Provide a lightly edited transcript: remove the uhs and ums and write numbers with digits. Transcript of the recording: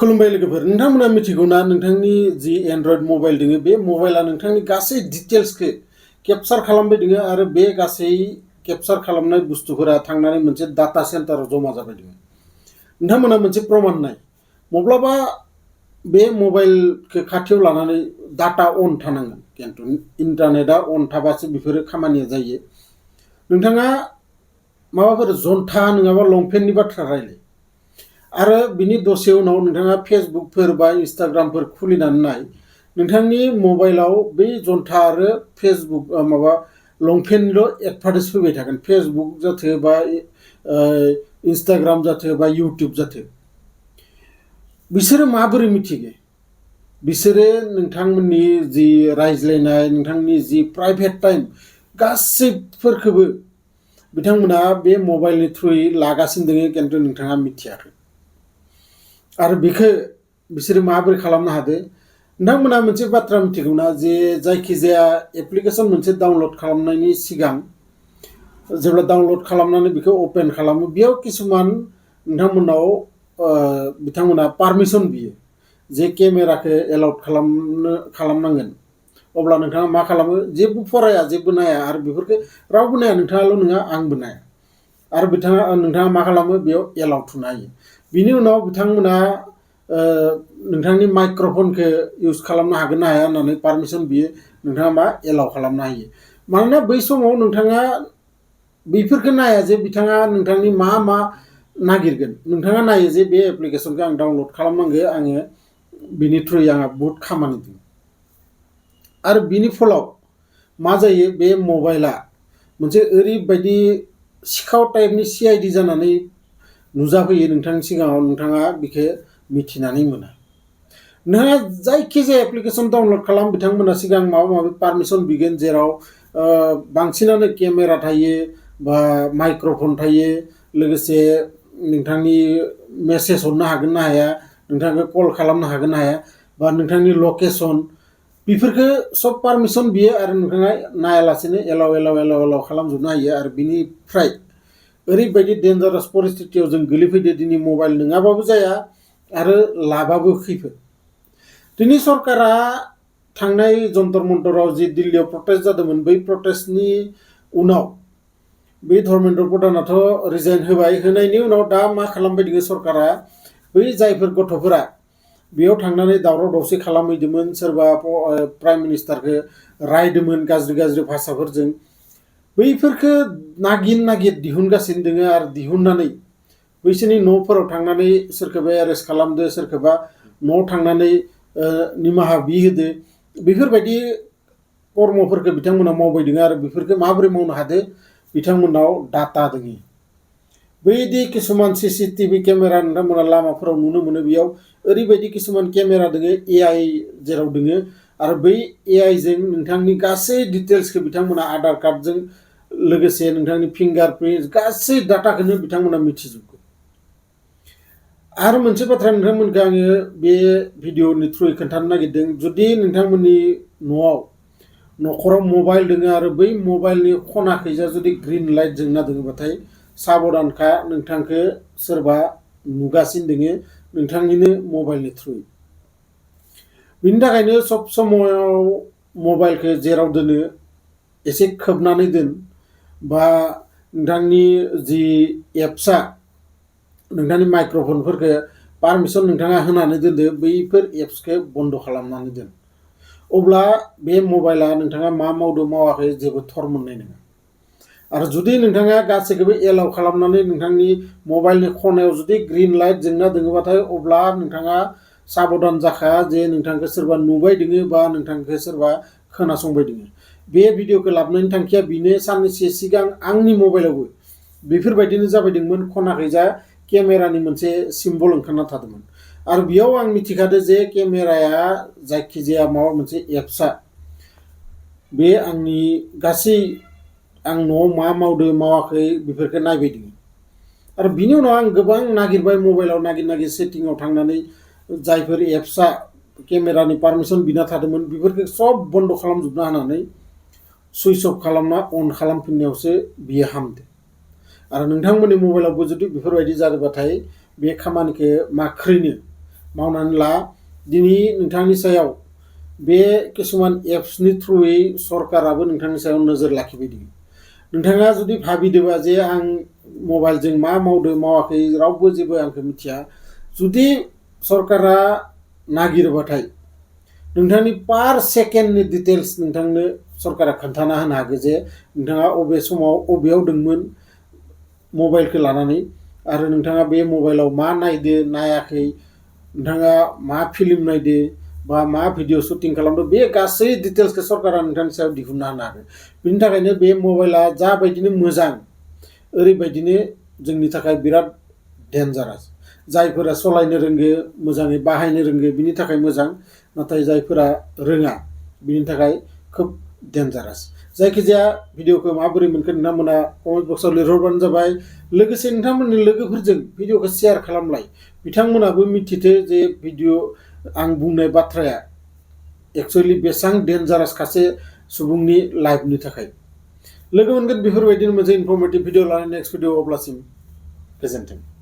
खुलुमबाय लोगोफोर नोंथांमोना मिथिगौना नोंथांनि जि एन्ड्रइड मबाइल दोङो बे मबाइला नोंथांनि गासै डिटेल्सखौ केपचार खालामबाय दोङो आरो बे गासै केपचार खालामनाय बुस्थुफोरा थांनानै मोनसे डाटा सेन्टाराव जमा जाबाय दोङो नोंथांमोना मोनसे प्रमाण नाय माब्लाबा बे मबाइलखौ खाथियाव लानानै डाटा अन थानांगोन खिन्थु इन्टारनेटआ अन थाबासो बेफोरो खामानिया जायो नोंथाङा माबाफोर जन्था नङाबा लंपेन्टनि बाथ्रा रायलाय आरो बिनि दसे उनाव नोंथाङा फेसबुकफोर बा इन्स्टाग्रामफोर खुलिनानै नाय नोंथांनि मबाइलाव बै जन्था आरो फेसबुक माबा लंपेन्टनिल' एडभार्टाइज फैबाय थागोन फेसबुक जाथो बा इन्स्टाग्राम जाथो बा इउटुब जाथो बिसोरो माबोरै मिथिगो बिसोरो नोंथांमोननि जि रायज्लायनाय नोंथांनि जि प्राइभेट टाइम गासैफोरखौबो बिथांमोना बे मबाइलनि थ्रुयै लागासिनो दोङो खिन्थु नोंथाङा मिथियाखै आरो बेखौ बिसोरो माबोरै खालामनो हादो नोंथांमोना मोनसे बाथ्रा मिथिगौना जे जायखिजाया एप्लिकेसन मोनसे डाउनलड खालामनायनि सिगां जेब्ला डाउनलड खालामनानै बेखौ अपेन खालामो बेयाव किसुमान नोंथांमोनाव बिथांमोना पारमिसन बियो जे केमेराखौ एलाउड खालामनांगोन अब्ला नोंथाङा मा खालामो जेबो फराया जेबो नाया आरो बेफोरखौ रावबो नाया नोंथाङाल' नङा आंबो नाया आरो नोंथाङा मा खालामो बेयाव एलाउड थुना होयो बिनि उनाव बिथांमोना नोंथांनि माइक्र'फनखौ इउज खालामनो हागोन ना हाया होननानै पारमिसन बियो नोंथाङा मा एलाउ खालामनो हायो मानोना बै समाव नोंथाङा बैफोरखौ नाया जे बिथाङा नोंथांनि मा नागिरगोन नोंथाङा नायो जे बे एप्लिकेसनखौ आं डाउनलड खालामनांगौ आङो बिनि थ्रुयै आंहा बहुत खामानि दं आरो बिनि फलाव मा जायो बे मबाइला मोनसे ओरैबायदि सिखाव टाइपनि CID जानानै नुजाफैयो नोंथांनि सिगाङाव नोंथाङा बेखौ मिथिनानै मोना नोंथाङा जायखिजाया एप्लिकेसन डाउनलड खालाम बिथांमोना सिगां माबा माबि पारमिसन बिगोन जेराव बांसिनानो केमेरा थायो बा माइक्र'फन थायो लोगोसे नोंथांनि मेसेज हरनो हागोन ना हाया नोंथांखौ कल खालामनो हागोन ना हाया बा नोंथांनि लकेसन बेफोरखौ सब पारमिसन बियो आरो नोंथाङा नायालासेनो एलाव खालामजोबनो हायो आरो बिनिफ्राय ओरैबायदि डेन्जारास परिस्थितियाव जों गोलैफैदो दिनै मबाइल नङाबाबो जाया आरो लाबाबो खैफोद दिनै सरकारा थांनाय जन्तर मन्तराव जि दिल्लीयाव प्रटेस्ट जादोंमोन बै प्रटेस्टनि उनाव बे धर्मेन्द्र प्रधानाथ' रिजाइन होबाय होनायनि उनाव दा मा खालामबाय दङ सरकारा बै जायफोर गथ'फोरा बेयाव थांनानै दावराव दावसि खालामहैदोंमोन सोरबा प्राइम मिनिस्टारखौ रायदोंमोन गाज्रि भाषाफोरजों बैफोरखौ नागिर दिहुनगासिनो दोङो आरो दिहुननानै बैसोरनि न'फोराव थांनानै सोरखौबा एरेस्ट खालामदो सोरखौबा न'आव थांनानै निमाहा बिहोदो बेफोरबायदि कर्मफोरखौ बिथांमोना मावबाय दोङो आरो बेफोरखौ माबोरै मावनो हादो बिथांमोनाव डाटा दोङो बैदि किसुमान CCTV केमेरा नोंथांमोना लामाफोराव नुनो मोनो बेयाव ओरैबायदि किसुमान केमेरा दोङो AI जेराव दोङो आरो बै AI जों नोंथांनि गासै डिटेल्सखौ बिथांमोना आधार कार्डजों लोगोसे नोंथांनि फिंगारप्रिन्ट गासै डाटाखौनो बिथांमोना मिथिजोबगौ आरो मोनसे बाथ्रा नोंथांमोनखौ आङो बे भिडिअनि थ्रुयै खोन्थानो नागिरदों जुदि नोंथांमोननि न'खराव मबाइल दोङो आरो बै मबाइलनि खनाखैजा जुदि ग्रिन लाइट जोंना दोङोबाथाय साबधानखा नोंथांखौ सोरबा नुगासिनो दोङो नोंथांनिनो मबाइलनि थ्रुयै बिनि थाखायनो सब समायाव मबाइलखौ जेराव दोनो एसे खोबनानै दोन बा नोंथांनि जि एप्सआ नोंथांनि माइक्र'फनफोरखौ पारमिसन नोंथाङा होनानै दोनदो बैफोर एप्सखौ बन्द' खालामनानै दोन अब्ला बे मबाइला नोंथाङा मा मावदो मावाखै जेबो थर मोननाय नङा आरो जुदि नोंथाङा गासैखौबो एलाउ खालामनानै नोंथांनि मबाइलनि खनायाव जुदि ग्रिन लाइट जोंना दोङोबाथाय अब्ला नोंथाङा साबधान जाखा जे नोंथांखौ सोरबा नुबाय दोङो बा नोंथांखौ सोरबा खोनासंबाय दोङो बे भिडिअखौ लाबोनायनि थांखिया बेनो साननैसो सिगां आंनि मबाइलावबो बेफोरबायदिनो जाबायदोंमोन खनाखैजा केमेरानि मोनसे सिम्बल ओंखारना थादोंमोन आरो बेयाव आं मिथिखादो जे केमेराया जायखिजाया माबा मोनसे एप्सआ बे आंनि गासै आं न'आव मा मावदो मावाखै बेफोरखौ नायबाय दङ आरो बिनि उनाव आं गोबां नागिरबाय मबाइलाव नागिर सेटिंआव थांनानै जायफोर एप्सआ केमेरानि पारमिसन बिना थादोंमोन बेफोरखौ सब बन्द' खालामजोबना होनानै सुइच अफ खालामना अन खालामफिननायावसो बियो हामदो आरो नोंथांमोननि मबाइलावबो जुदि बेफोरबायदि जादोंबाथाय बे खामानिखौ माख्रैनो मावनानै ला दिनै नोंथांनि सायाव बे किसुमान एप्सनि थ्रुयै सरकाराबो नोंथांनि सायाव नोजोर लाखिबाय दङ। नोंथाङा जुदि भाबिदोंबा जे आं मबाइलजों मा मावदों मावाखै रावबो जेबो आंखौ मिथिया, जुदि सरकारा नागिरबाथाय नोंथांनि पार सेकेन्डनि डिटेल्स नोंथांनो सरकारा खोन्थाना होनो हागौ जे नोंथाङा अबे समाव अबेयाव दंमोन मबाइलखौ लानानै, आरो नोंथाङा बे मबाइलाव मा नायदो नायाखै, नोंथाङा मा फिल्म नायदो बा मा भिडिअ शुटिं खालामदो, बे गासै डिटेल्सखौ सरकारा नोंथांनि सायाव दिहुनना होनो हागौ। बिनि थाखायनो बे मबाइला जाबायदिनो मोजां ओरैबायदिनो जोंनि थाखाय बिराद डेन्जारास। जायफोरा सालायनो रोंगो मोजाङै बाहायनो रोंगो बिनि थाखाय मोजां, नाथाय जायफोरा रोङा बिनि थाखाय खोब डेन्जारास। जायखिजाया भिडिअखौ माबोरै मोनखो नोंथांमोना कमेन्ट बक्सआव लिरहरबानो जाबाय। लोगोसे नोंथांमोननि लोगोफोरजों भिडिअखौ शेयार खालामलाय, बिथांमोनाबो मिथिथो जे भिडिअ आं बुंनाय बाथ्राया एक्सुवेलि बेसेबां डेन्जारास सासे सुबुंनि लाइफनि थाखाय। लोगो मोनगोन बेफोरबायदिनो मोनसे इनफर्मेटिभ भिडिअ लानानै नेक्स्ट भिडिअ, अब्लासिम गोजोन्थों।